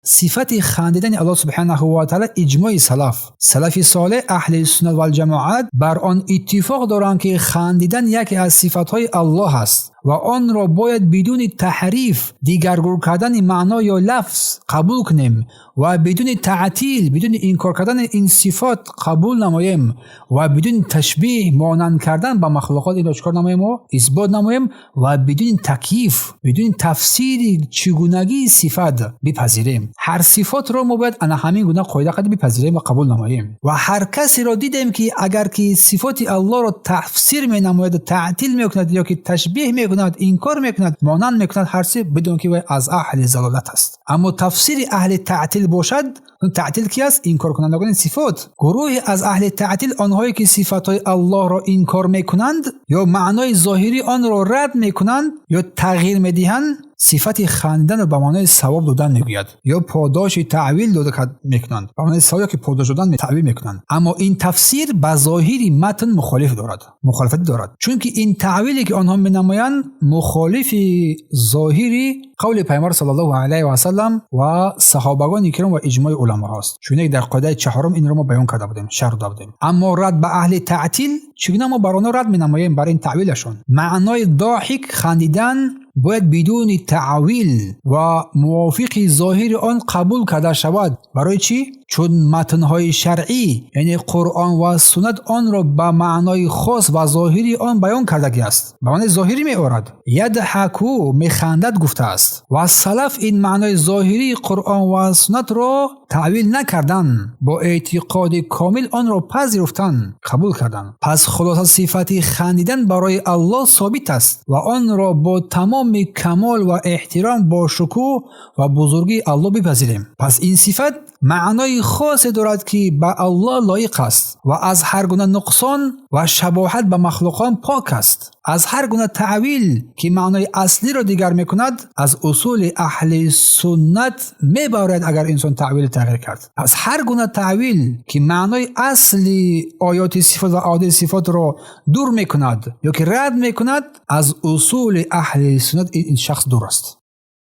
Сифати хандидани Аллоҳ субҳанаҳу ва таъала, иҷмои салаф, салафи солеҳ, аҳли суннат вал ҷамоат бар он иттифоқ доранд, ки хандидан яке аз сифатҳои Аллоҳ аст ва онро бояд бидуни таҳриф, дигаргун кардани маъно ё лафз қабул кунем ва бидуни таътил, бидуни инкор кардани ин сифат қабул намоем ва бидуни ташбеҳ, монанд кардан ба махлуқот инро чикор намоем мо? Исбот намоем ва бидуни такйиф, бидуни тафсири чигунагии сифат бипазирем. Ҳар сифатро мо бояд ана ҳамин гуна қоида қад бипазирем ва қабул намоем. Ва ҳар касеро дидем, ки агар ки сифати Аллоҳро тафсир менамояд, таътил мекунад ё ки ташбеҳ мекунад, инкор мекунад, монанд мекунад, ҳар се бидон, ки вай аз аҳли залолат аст. Аммо тафсири аҳли таътил бошад, таътил ки аст? Инкоркунандагони сифот. Гурӯҳе аз аҳли таътил, онҳое ки сифатҳои Аллоҳро инкор мекунанд ё маънои зоҳирии онро рад мекунанд ё тағйир медиҳанд, сифати ханданро ба маънои савоб додан мегӯяд ё подоши таъвил дода мекунанд, ба маънои савоб ё ки подош додан таъвил мекунанд. Аммо ин тафсир ба зоҳири матн мухолиф дорад, мухолифат дорад, чунки ин таъвиле ки онҳо менамоянд, мухолифи зоҳири қавли Пайғамбар саллаллоҳу алайҳи васаллам ва саҳобагони киром ва иҷмои уламоҳост, чуне дар қоидаи чаҳорум инро мо баён карда будем, шарҳ дода будем. Аммо рад ба аҳли таътил, чӣ гуна мо бар онҳо рад менамоем, бар ин таъвилашон? Маънои доҳик, хандидан, бояд бидуни таъвил ва мувофиқи зоҳири он қабул карда шавад. Барои чӣ? Чун матнҳои шаръӣ, яъне Қуръон ва суннат, онро ба маънои хос ва зоҳирии он баён кардагиаст, ба маънои зоҳирӣ меорад. Ядҳаку, механдад гуфтааст ва салаф ин маънои зоҳирии Қуръон ва суннатро таъвил накардан, бо эътиқоди комил онро пазируфтан, қабул карданд. Пас хулоса, сифати хандидан барои Аллоҳ собит аст ва онро бо тамоми камол ва эҳтиром, бо шукӯҳ ва бузургии Аллоҳ бипазирем. Пас ин сифат маънои хосе дорад, ки ба Аллоҳ лоиқ аст ва аз ҳар гуна нуқсон ва шабоҳат ба махлуқон пок аст. Аз ҳар гуна таъвил, ки маънои аслиро дигар мекунад, аз усули аҳли суннат мебарад. Агар инсон таъвил тағйир кард, аз ҳар гуна таъвил, ки маънои асли оёти сифот ва аҳодиси сифотро дур мекунад ё ки рад мекунад, аз усули аҳли суннат ин шахс дур аст.